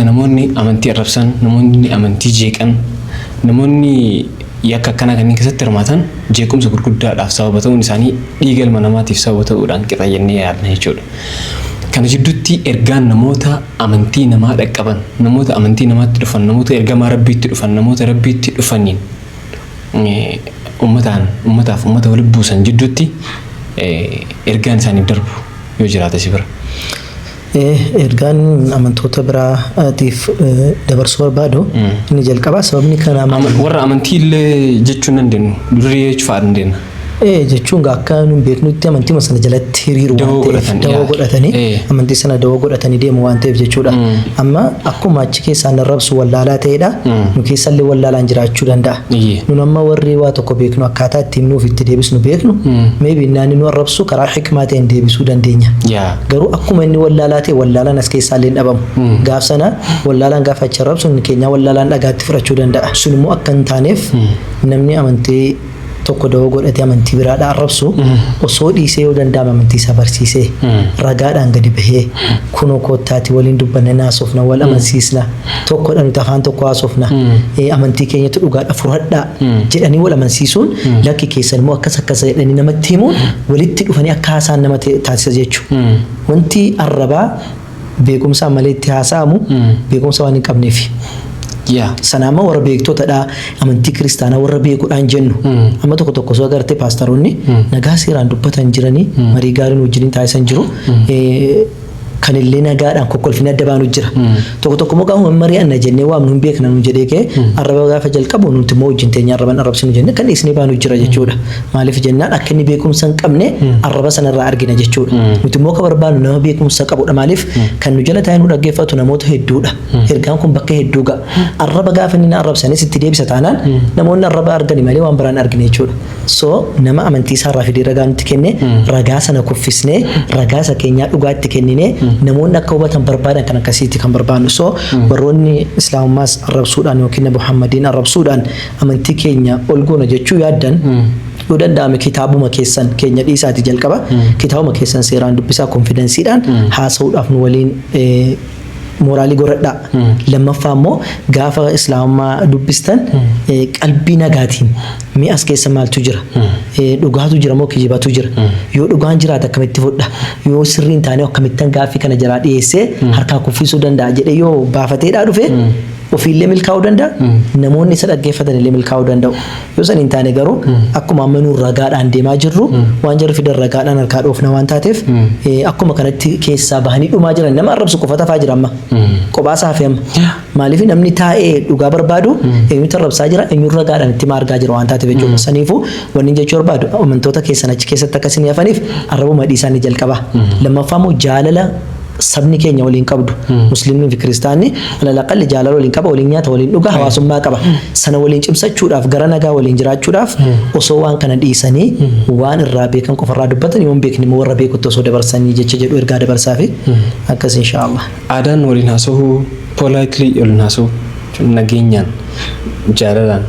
Namoonni amantii arrabsan, namoonni amantii jeeqan, namoonni yakka akkanaa kanneen keessatti hirmaatan jeequmsa gurguddaadhaaf sababa ta'uun isaanii dhiiga ilma namaatiif sababa ta'uudhaan qixa jennee yaadna jechuudha. Kana jidduutti ergaan namoota amantii namaa dhaqqaban, namoota amantii namaatti dhufan, namoota ergamaa Rabbiitti dhufan, namoota Rabbiitti dhufaniin Uummataan uummataaf uummata walitti buusan jidduutti ergaan isaaniif darbu yoo jiraate si bira. Ergaan amantoota biraatiif dabarsuu barbaadu inni jalqabaa sababni kanaa maali? Warra amantii illee jechuu hin dandeenyu. Durii jechuu fa'aa dandeenya. Jechuun akka nu beeknutti amantii sana jalatti hiriiru waan Dawoo ta'eef godhatan, dawoo godhatanii amantii sana dawoo godhatanii deemu waan ta'eef jechuudha. Amma akkuma achi keessaan arrabsu wallaalaa ta'edha. Nu keessallee wallaalaan jiraachuu danda'a. Nun amma warri waa tokko beeknu akkaataa ittiin nuuf itti deebisnu beeknu, maybe naanni nu arrabsu karaa hikmaa ta'een deebisuu dandeenya. Garuu akkuma inni wallaalaa ta'e wallaalaan as keessaallee hin dhabamu. Gaaf sana wallaalaan gaafa achi arrabsu inni keenyaa wallaalaan dhagaatti fudhachuu danda'a. Sun immoo akka hin taaneef namni amantii tokko dawoo godhatee amantii biraadhaa arrabsu osoo dhiisee, yoo danda'ame amantii isaa barsiisee ragaadhaan gadi bahee, kunoo koottaati waliin dubbanne naasofna, wal amansiisna, tokkodha nuti, afaan tokko haasofna, amantii keenyatu dhugaadha, fudhadhaa jedhanii wal amansiisuun, lakki keessan immoo akkas akkas jedhanii namatti himuun walitti dhufanii akka haasaan nama taasisa jechuudha. Wanti arrabaa beekumsaan malee itti haasa'amu beekumsa waan hin qabneef. Sana amma warra beektotadha, amantii kiristaanaa warra beekuudhaan jennu. Amma tokko tokko osoo agartee paastaroonni nagaa seeraan dubbatan jiranii marii gaariin wajjiniin taasisan jiru. Kan illee nagaadhaan kokkolfinee adda baanu jira. Tokko tokko immoo gaafa mari'anna jennee waamnu hin beekna nu jedhee kee arraba gaafa jalqabu nuti immoo wajjin teenya arraban arrabsinu jennee kan dhiisnee baanu jira jechuudha. Maaliif jennaan akka inni beekumsa hin qabne arraba sanarraa argina jechuudha. Nuti immoo kan barbaannu nama beekumsa qabudha. Maaliif kan nu jala taa'ee nu dhaggeeffatu namoota hedduudha. Ergaan kun bakka hedduu ga'a. Arraba gaafa inni na arrabsanis itti deebisa taanaan namoonni arraba argani malee waan biraan argine jechuudha. So nama amantii isaarraa fidee ragaa nutti kenne ragaa sana kuffisnee ragaa isa keenyaa dhugaa itti kenninee namoonni akka hubatan barbaadan kan akkasiitti kan barbaannu. So warroonni islaamummaas arrabsuudhaan yookiin Nabi Muhammadiin arrabsuudhaan amantii keenya ol goona jechuu yaaddan, yoo danda'ame kitaabuma keessan, keenya dhiisaati jalqaba kitaabuma keessan seeraan dubbisaa, confidenceiidhaan haasa'uudhaaf nu waliin moraalii godhadhaa. Lammaffaa immoo gaafa islaamummaa dubbistan qalbii nagaatiin mi'a as keessa maaltu jira? Dhugaatu jira moo kijibatu jira? Yoo dhugaan jiraate akkamitti fudha? Yoo sirrii hin taane akkamittan gaaffii kana jalaa dhiyeessee harkaa kuffisuu danda'a jedhee yoo baafateedhaa dhufe ofiillee milkaa'uu danda'a. Namoonni isa dhaggeeffatan illee milkaa'uu danda'u. Yoo san hin taane garuu akkuma amma nuun ragaadhaan deemaa jirru waan jarri fidan ragaadhaan harkaa dhoofna waan taateef akkuma kanatti keessaa bahanii dhumaa jiran, nama arrabsu qofa tafaa jira amma. Kophaa isaa hafe amma. Maaliif namni taa'ee dhugaa barbaadu eenyutu arrabsaa jira, eenyutu ragaadhaan itti argaa jira waan taateef jechuudha. Saniifuu wanni jechuu barbaadu amantoota keessan achi keessatti akka isin hafaniif arrabuma dhiisaa ni jalqaba. Lammaffaa immoo jaalala sabni keenya waliin qabdu, musliimni fi kiristaanni alalaqalli jaalala waliin qaba, waliin nyaata, waliin dhuga, hawaasummaa qaba. Sana waliin cimsachuudhaaf, gara nagaa waliin jiraachuudhaaf osoo waan kana dhiisanii waan irraa beekan qofarraa dubbatan, yoo hin beekne immoo warra beekutti osoo dabarsanii jecha jedhu ergaa dabarsaa fi akkas inshaallah. Aadaan waliin haasa'uu, politely waliin haasa'uu, nageenyaan, jaalalaan,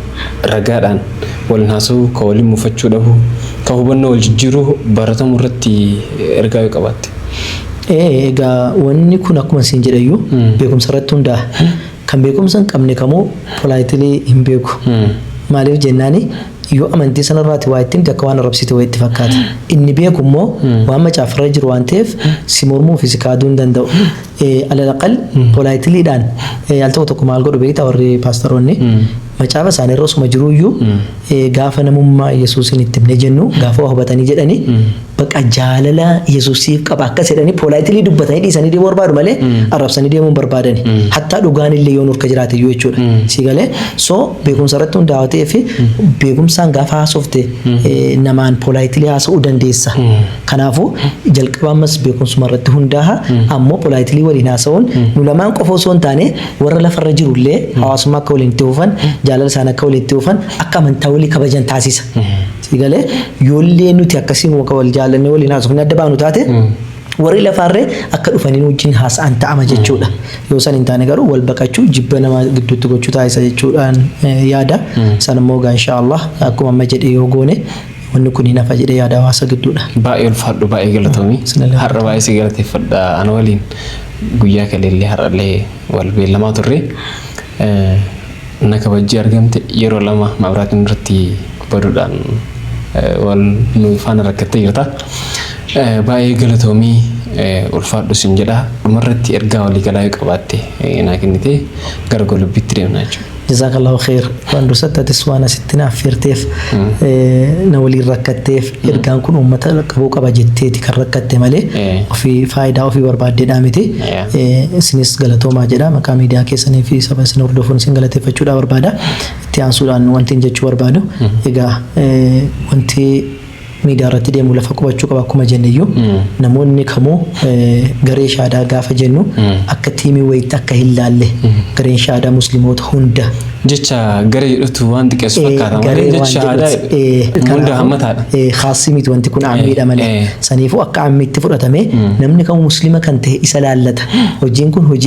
ragaadhaan waliin haasa'uu, ka waliin mufachuu dhabuu, ka hubannoo wal jijjiiruu baratamuu irratti ergaa yoo qabaatte. Egaa wanni kun akkuma isin jedhayyuu beekumsa irratti hundaa'a. Kan beekumsa hin qabne kamuu politely hin beeku. Maaliif jennaani yoo amantii sanarraati waa itti himte akka waan arrabsite wayii itti fakkaata. Inni beeku immoo waan macaafarra jiru waan ta'eef si mormuu fi si kaaduu hin danda'u. Alalaqal politelydhaan al tokko tokko maal godhu beektaa? Warri paastaroonni macaafa isaanii irra osuma jiruyyuu gaafa namummaa Yesuusin itti himne jennu, gaafa waa hubatanii jedhanii baqa jaalala Yesuusiif qaba akkas jedhanii politely dubbatanii dhiisanii deemuu barbaadu malee arrabsanii deemuu hin barbaadani. Hattaa dhugaan illee yoo nurka jiraate iyyuu jechuudha. Si galee? So beekumsa irratti hundaa'aa ta'ee fi beekumsaan gaafa haasofte namaan politely haasa'uu dandeessa. Kanaafuu jalqaba ammas beekumsuma irratti hundaa'a, ammoo politely waliin haasa'uun nu lamaan qofa osoo hin taane warra lafarra jirullee hawaasummaa akka waliin itti fufan, jaalala isaanii akka waliin itti fufan, akka amantaa walii kabajan taasisa. Si galee? Yoollee nuti akkasiin wal jaallannee waliin haasofnee adda baanu taate warri lafaarree akka dhufanii nu wajjin haasa'an ta'ama jechuudha. Yoo san hin taane garuu wal baqachuu, jibba nama gidduutti gochuu taasisa jechuudhaan yaada. San immoo egaa inshaallah akkuma amma jedhe yoo goone wanni kun hin hafa jedhee yaada hawaasa gidduudha. Baay'ee ulfaadhu, baay'ee galatoomi. Sinillee. Har'a baay'ee si galateeffadha, ana waliin guyyaa kaleellee har'allee wal beellamaa turre. Na kabajjee argamte, yeroo lama mabraatiin irratti baduudhaan wal nu faana rakkattee jirta. Baay'ee galatoomii, ulfaadhu sin jedha. Dhumarratti ergaa waliigalaa yoo qabaatte naa kennite gara golubbiitti deemna jechuudha. Jazaakallahu kheer. Waan dursatti atis waan asitti na affeerteef, na waliin rakkatteef, ergaan kun uummata qabuu qaba jetteeti kan rakkatte malee ofii faayidaa ofii barbaaddeedhaa miti. Isinis galatoomaa jedha. Maqaa miidiyaa keessanii fi saba isin hordofuun isin galateeffachuudhaa barbaada. Itti aansuudhaan wanti hin jechuu barbaadu, egaa wanti miidiyaa irratti deemu lafa qubachuu qaba. Akkuma jenneyyuu, namoonni kamuu garee shaadaa gaafa jennu akka tiimii wayiitti akka hin laalle, gareen shaadaa musliimoota hunda. Jecha garee jedhutu waan xiqqeessu fakkaata malee jecha shaadaa hunda hammataadha. Khaasii miti, wanti kun aammiidha malee. Saniifuu akka aammiitti fudhatamee namni kamuu muslima kan ta'e isa laallata. Hojiin kun hojii